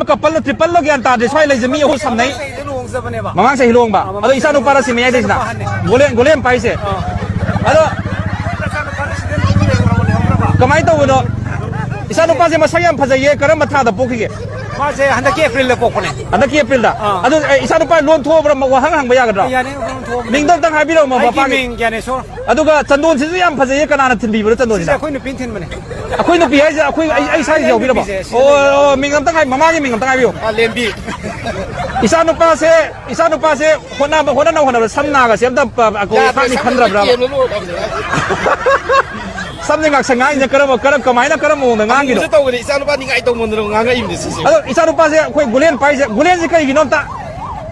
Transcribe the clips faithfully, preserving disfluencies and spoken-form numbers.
ꯀꯄꯜꯂꯣ, ꯇ꯭ꯔꯤꯄꯜꯂꯣ, ꯒ꯭ꯌꯥꯟ ꯇꯥꯗ꯭ꯔꯦ꯫ ꯁ꯭ꯋꯥꯏ ꯂꯩꯁꯦ ꯃꯤ ꯑꯍꯨꯝ ꯁꯝꯅꯩ꯫ ꯂꯨꯍꯣꯡꯖꯕꯅꯦꯕ꯫ ꯃꯃꯥꯡ ꯆꯍꯤ ꯂꯨꯍꯣꯡꯕ꯫ ꯑꯥ, ꯃꯃꯥꯡ ꯑꯗꯣ ꯏꯆꯥ ꯅꯨꯄꯥꯔ ꯁꯤ ꯃꯌꯥꯏꯗꯩꯁꯤꯅ? ꯅꯨꯄꯥ ꯑꯍꯟꯅꯦ꯫ ꯒꯣꯂꯦꯟ, ꯒꯣꯂꯦꯟ ꯄꯥꯏꯁꯦ꯫ ꯑꯥ꯫ ꯑꯗꯣ ꯃꯆꯥꯅꯨꯄꯥ ꯑꯁꯤꯗ ꯂꯨꯍꯣꯡꯕ ꯂꯩꯍꯧꯔꯕ? ꯀꯃꯥꯏꯅ ꯇꯧꯕꯅꯣ? ꯏꯆꯥ ꯅꯨꯄꯥꯁꯦ ꯃꯁꯛ ꯌꯥꯝ ꯐꯖꯩꯌꯦ꯫ ꯀꯔꯝꯕ ꯊꯥꯗ ꯄꯣꯛꯈꯤꯒꯦ? ꯃꯥꯁꯦ ꯍꯟꯗꯛꯀꯤ ꯑꯦꯄ꯭ꯔꯤꯜꯗ ꯄꯣꯛꯄꯅꯦ꯫ ꯍꯟꯗꯛꯀꯤ ꯑꯦꯄ꯭ꯔꯤꯜꯗ? ꯑꯥ꯫ ꯑꯗꯨ, ꯑꯦ, ꯏꯆꯥ ꯅꯨꯄꯥ ꯂꯣꯟ ꯊꯣꯛꯑꯕ꯭ꯔꯥ? ꯋꯥꯍꯪ ꯍꯪꯕ ꯌꯥꯒꯗ꯭ꯔꯣ? ꯌꯥꯅꯤ, ꯂꯣꯟ ꯊꯣꯛꯑꯕꯅꯦ꯫ ꯃꯤꯡꯗꯣ ꯑꯝꯇꯪ ꯍꯥꯏꯕꯤꯔꯛꯑꯣ, ꯑꯩꯒꯤ ꯃꯄꯥꯒꯤ꯫ ꯃꯤꯡ ꯒ꯭ꯌꯥꯅꯦꯁꯣꯔ꯫ ꯑꯗꯨꯒ ꯆꯟꯗꯣꯟꯁꯤꯁꯨ ꯌꯥꯝ ꯐꯖꯩꯌꯦ, ꯀꯅꯥꯅ ꯊꯤꯟꯕꯤꯕꯅꯣ ꯁꯤꯁꯦ ꯆꯟꯗꯣꯟꯁꯤꯅ? ꯑꯩꯈꯣꯏ ꯅꯨꯄꯤꯅ ꯊꯤꯟꯕꯅꯦ꯫ ꯑꯩꯈꯣꯏ ꯅꯨꯄꯤ ꯍꯥꯏꯁꯦ ꯑꯩꯈꯣꯏ, ꯑꯩ, ꯑꯩ ꯁꯥꯏꯁꯦ ꯑꯩꯒꯤ ꯌꯥꯎꯕꯤꯔꯕꯣ? ꯅꯨꯄꯤꯁꯦ ꯁꯤꯗ ꯑꯣ, ꯂꯩ꯫ ꯑꯣ, ꯃꯤꯡ ꯑꯝꯇꯪ ꯍꯥꯏ-, ꯃꯃꯥꯒꯤ ꯃꯤꯡ ꯑꯝꯇꯪ ꯍꯥꯏꯕꯤꯌꯨ꯫ ꯑꯥ, ꯂꯦꯝꯕꯤ꯫ ꯏꯆꯥ ꯅꯨꯄꯥꯁꯦ, ꯏꯆꯥ ꯅꯨꯄꯥꯁꯦ ꯍꯣꯠꯅꯕ, ꯍꯣꯠꯅꯅ ꯍꯣꯠꯅꯕꯗ ꯁꯝ ꯅꯥꯒꯁꯦ ꯑꯝꯇ, ꯑ, ꯑꯩꯈꯣꯏ ꯌꯥꯗ꯭ꯔꯦ, ꯈꯥꯛꯅꯤ ꯁꯝ ꯈꯟꯗ꯭ꯔꯕ꯭ꯔꯕ? ꯀꯦꯟꯕ ꯂꯣꯏꯔꯕꯅꯦ꯫ ꯁꯝꯁꯦ ꯉꯥꯛꯁꯪ ꯉꯥꯡꯉꯤꯁꯦ ꯀꯔꯝꯕ, ꯀꯔꯝ-, ꯀꯃꯥꯏꯅ, ꯀꯔꯝꯕ ꯃꯑꯣꯡꯗ ꯉꯥꯡꯉꯤꯅꯣ? ꯑꯃꯨꯕꯁꯨ ꯇꯧꯕꯅꯦ, ꯏꯆꯥ ꯅꯨꯄꯥ ꯅꯤꯡꯉꯥꯏ ꯇꯧꯃꯟꯗꯅ ꯉꯥꯡꯉꯛꯏꯕꯅꯦ ꯁꯤꯁꯦ꯫ ꯑꯗꯣ ꯏꯆꯥ ꯅꯨꯄꯥꯁꯦ ꯑꯩꯈꯣꯏ ꯒꯨꯂꯦꯟ ꯄꯥꯏꯁꯦ, ꯒꯨꯂꯦꯟꯁꯦ ꯀꯩꯒꯤꯅꯣ ꯑꯝꯇ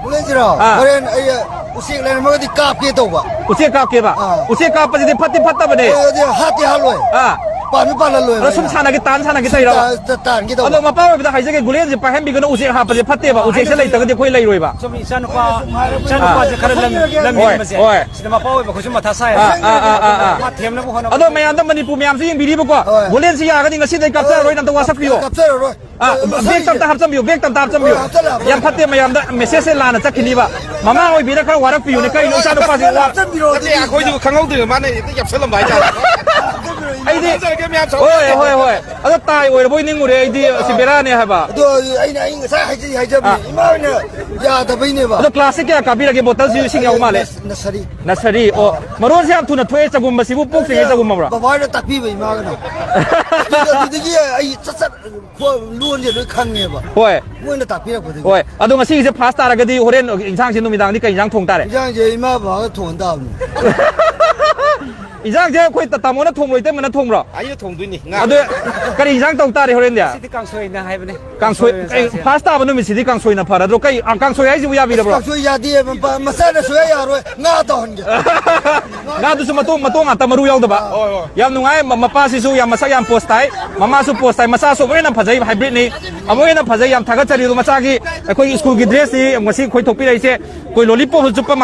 ꯄꯨꯂꯦꯟꯁꯤꯔꯣ? ꯑꯥ꯫ ꯍꯣꯔꯦꯟ ꯑꯩ ꯎꯆꯦꯛ ꯂꯩꯔꯝꯃꯒꯗꯤ ꯀꯥꯞꯀꯦ ꯇꯧꯕ꯫ ꯎꯆꯦꯛ ꯀꯥꯞꯀꯦꯕ? ꯑꯥ꯫ ꯎꯆꯦꯛ ꯀꯥꯞꯄꯁꯤꯗꯤ ꯐꯠꯇꯤ ꯐꯠꯇꯕꯅꯦ꯫ ꯑꯦ, ꯑꯗꯨꯗꯤ ꯍꯥꯠꯇꯤ ꯍꯥꯠꯂꯣꯏ꯫ ꯑꯥ꯫ ꯄꯥꯟꯁꯨ ꯄꯥꯜꯍꯜꯂꯣꯏꯕ ꯑꯗꯣ ꯁꯨꯝ ꯑꯩꯅ꯫ ꯁꯥꯟꯅꯒꯦ, ꯇꯥꯟ ꯁꯥꯟꯅꯒꯦ ꯁꯨꯝ ꯇꯧꯔꯤꯔꯕ? ꯇꯥ-, ꯇꯥ-, ꯇꯥꯟꯒꯦ ꯇꯧꯕ꯫ ꯑꯗꯣ ꯃꯄꯥ ꯑꯣꯏꯕꯗ ꯍꯥꯏꯖꯒꯦ, ꯒꯨꯂꯦꯟꯁꯦ ꯄꯥꯏꯍꯟꯕꯤꯒꯅꯨ, ꯎꯆꯦꯛ ꯍꯥꯞꯄꯁꯦ ꯐꯠꯇꯦꯕ, ꯎꯆꯦꯛꯁꯦ ꯂꯩꯇ꯭ꯔꯒꯗꯤ ꯑꯩꯈꯣꯏ ꯂꯩꯔꯣꯏꯕ꯫ ꯁꯨꯝ ꯏꯆꯥꯅꯨꯄꯥ, ꯏꯆꯥꯅꯨꯄꯥꯁꯦ ꯑꯥ꯫ ꯈꯔ ꯂꯝ, ꯂꯝ ꯍꯣꯏ, ꯍꯦꯟꯕꯁꯦ꯫ ꯍꯣꯏ꯫ ꯁꯤꯗ ꯃꯄꯥ ꯑꯣꯏꯕ ꯑꯩꯈꯣꯏꯁꯨ ꯃꯊꯥ ꯁꯥꯏ꯫ ꯑꯥ, ꯑꯥ, ꯑꯥ, ꯑꯥ, ꯑꯥ꯫ ꯃꯥ ꯊꯦꯝꯅꯕ ꯍꯣꯠꯅꯕ꯫ ꯑꯗꯣ ꯃꯌꯥꯝꯗ ꯃꯅꯤꯄꯨꯔ ꯃꯌꯥꯝꯁꯨ ꯌꯦꯡꯕꯤꯔꯤꯕꯀꯣ, ꯍꯣꯏ꯫ ꯒꯨꯂꯦꯟꯁꯦ ꯌꯥꯔꯒꯗꯤ ꯉꯁꯤꯗꯩ ꯀꯥꯞꯆꯔꯔꯣꯏꯅ ꯑꯝꯇ ꯋꯥꯁꯛꯄꯤꯌꯣ꯫ ꯀꯥꯞꯆꯔꯔꯣꯏ꯫ ꯑ, ꯃꯁꯥꯒꯤ ꯕꯦꯒꯇ ꯑꯝꯇ ꯍꯥꯞꯆꯟꯕꯤꯌꯨ, ꯕꯦꯒꯇ ꯑꯝꯇ ꯍꯥꯞꯆꯟꯕꯤꯌꯨ꯫ ꯍꯣꯏ, ꯍꯥꯞꯆꯜꯂꯦ, ꯍꯥꯞꯆꯜꯂꯦ꯫ ꯌꯥꯝ ꯐꯠꯇꯦ, ꯃꯌꯥꯝꯗ ꯃꯦꯁꯦꯖꯁꯦ ꯂꯥꯟꯅ ꯆꯠꯈꯤꯅꯤꯕ꯫ ꯃꯃꯥ ꯑꯣꯏꯕꯤꯅ ꯈꯔ ꯋꯥꯔꯛꯄꯤꯌꯨꯅꯦ, ꯀꯩꯅꯣ ꯏꯆꯥ ꯅꯨꯄꯥꯁꯦ ꯋꯥ-, ꯍꯥꯞꯆꯟꯕꯤꯔꯣ, ꯅꯠꯇꯦ, ꯑꯗꯨꯗꯤ꯫ ꯑꯩꯈꯣꯏꯁꯨ ꯈꯪꯍꯧꯗ꯭ꯔꯦ, ꯃꯥꯅ ꯍꯦꯛꯇ ꯌꯥꯞꯁꯜꯂꯝꯕ ꯍꯥꯏꯇꯥꯔꯦ꯫ ꯑꯩꯗꯤ, ꯍꯥꯞꯆꯔꯒꯦ, ꯃꯌꯥꯝ ꯍꯣꯏ, ꯍꯣꯏ, ꯍꯣꯏ꯫ ꯑꯗꯣ ꯇꯥꯏ ꯑꯣꯏꯔꯕꯣꯏ ꯅꯤꯡꯉꯨꯔꯦ ꯑꯩꯗꯤ, ꯑꯁꯤ ꯕꯦꯔꯥꯅꯦ ꯍꯥꯏꯕ꯫ ꯑꯗꯣ ꯑꯩꯅ, ꯑꯩ ꯉꯁꯥꯏ ꯍꯥꯏꯖꯩ, ꯍꯥꯏꯖꯕꯅꯦ, ꯑꯥ꯫ ꯏꯃꯥ ꯍꯣꯏꯅ ꯌꯥꯗꯕꯩꯅꯦꯕ꯫ ꯑꯗꯣ ꯀ꯭ꯂꯥꯁꯁꯦ ꯀꯌꯥ ꯀꯥꯕꯤꯔꯒꯦ? ꯕꯣꯇꯜꯁꯤꯁꯨ ꯏꯁꯤꯡ ꯌꯥꯎ ꯃꯥꯜꯂꯦ꯫ ꯅꯁ-, ꯅꯁꯔꯤ꯫ ꯅꯁꯔꯤ, ꯑꯣ꯫ ꯃꯔꯣꯟꯁꯦ ꯌꯥꯝ ꯊꯨꯅ ꯊꯣꯛꯑꯦ, ꯆꯒꯨꯝꯕꯁꯤꯕꯨ ꯄꯣꯛꯇ꯭ꯔꯤꯉꯩ ꯆꯒꯨꯝꯃꯕ꯭ꯔꯣ? ꯕꯕꯥ ꯍꯣꯏꯅ ꯇꯥꯛꯄꯤꯕ ꯏꯃꯥꯒꯅ꯫ ꯑꯗꯨꯗꯒꯤ ꯑꯩ ꯆꯠ ꯆꯠ ꯈꯣ-, ꯂꯣꯟꯁꯦ ꯂꯣꯏ ꯈꯪꯉꯦꯕ꯫ ꯍꯣꯏ꯫ ꯃꯣꯏꯅ ꯇꯥꯛꯄꯤꯔꯛꯄꯗꯒꯤ꯫ ꯍꯣꯏ꯫ ꯑꯗꯣ ꯉꯁꯤꯒꯤꯁꯦ ꯐꯥꯁ ꯇꯥꯔꯒꯗꯤ ꯍꯣꯔꯦꯟ ꯏꯟꯁꯥꯡꯁꯦ ꯅꯨꯃꯤꯗꯥꯡꯗꯤ ꯀꯩ ꯏꯟꯁꯥꯡ ꯊꯣꯡ ꯇꯥꯔꯦ? ꯏꯟꯁꯥꯡꯁꯦ ꯏꯃꯥ ꯕꯕꯥꯒ ꯊꯣꯡ ꯇꯥꯕꯅꯤ꯫ ꯏꯟꯁꯥꯡꯁꯦ ꯑꯩꯈꯣꯏ ꯇ-, ꯇꯥꯃꯣꯅ ꯊꯣꯡꯕ꯭ꯔꯣ, ꯏꯇꯩꯃꯅ ꯊꯣꯡꯕ꯭ꯔꯣ? ꯑꯩꯅ ꯊꯣꯡꯗꯣꯏꯅꯤ, ꯉꯥ꯫ ꯑꯗꯨ ꯀꯔꯤ ꯏꯟꯁꯥꯡ ꯇꯧ ꯇꯥꯔꯦ ꯍꯣꯔꯦꯟꯗꯤ? ꯁꯤꯗꯤ ꯀꯥꯡꯁꯣꯏꯅ ꯍꯥꯏꯕꯅꯦ꯫ ꯀꯥꯡꯁꯣꯏ, ꯀꯥꯡꯁꯣꯏ ꯑꯣꯏꯅ ꯑꯦ, ꯆꯥꯁꯦ꯫ ꯐꯥꯁ ꯇꯥꯕ ꯅꯨꯃꯤꯠꯁꯤꯗꯤ ꯀꯥꯡꯁꯣꯏꯅ ꯐꯔꯗ꯭ꯔꯣ? ꯀꯩ, ꯑ, ꯀꯥꯡꯁꯣꯏ ꯍꯥꯏꯁꯤꯕꯨ ꯌꯥꯕꯤꯔꯕ꯭ꯔꯣ? ꯀꯥꯡꯁꯣꯏ ꯌꯥꯗꯦ, ꯃꯄꯥ-, ꯃꯆꯥꯅ ꯁꯨꯡꯌꯥ ꯌꯥꯔꯣꯏ꯫ ꯉꯥ ꯇꯧꯍꯟꯒꯦ꯫ ꯉꯥꯗꯨꯁꯨ ꯃꯇꯣꯡ, ꯃꯇꯣꯡ ꯉꯥꯛꯇ, ꯃꯔꯨ ꯌꯥꯎꯗꯕ꯫ ꯍꯣꯏ, ꯍꯣꯏ꯫ ꯌꯥꯝ ꯅꯨꯡꯉꯥꯏ꯫ ꯃ-, ꯃꯄꯥꯁꯤꯁꯨ ꯌꯥꯝ ꯃꯁꯛ ꯌꯥꯝ ꯄꯣꯁ ꯇꯥꯏ, ꯃꯃꯥꯁꯨ ꯄꯣꯁ ꯇꯥꯏ, ꯃꯆꯥꯁꯨ ꯑꯃꯨꯛ ꯍꯦꯟꯅ ꯐꯖꯩ, ꯍꯥꯏꯕ꯭ꯔꯤꯠꯅꯤ꯫ ꯑꯃꯨꯛ ꯍꯦꯟꯅ ꯐꯖꯩ, ꯌꯥꯝ ꯊꯥꯒꯠꯆꯔꯤ꯫ ꯑꯗꯣ ꯃꯆꯥꯒꯤ ꯑꯩꯈꯣꯏꯒꯤ ꯁ꯭ꯀꯨꯜꯒꯤ ꯗ꯭ꯔꯦꯁꯁꯤ ꯉꯁꯤ ꯑꯩꯈꯣꯏ ꯊꯣꯛꯄꯤꯔꯛꯏꯁꯦ ꯑꯩꯈꯣꯏ ꯂꯣꯂꯤꯄꯣꯞ ꯆꯨꯞꯄ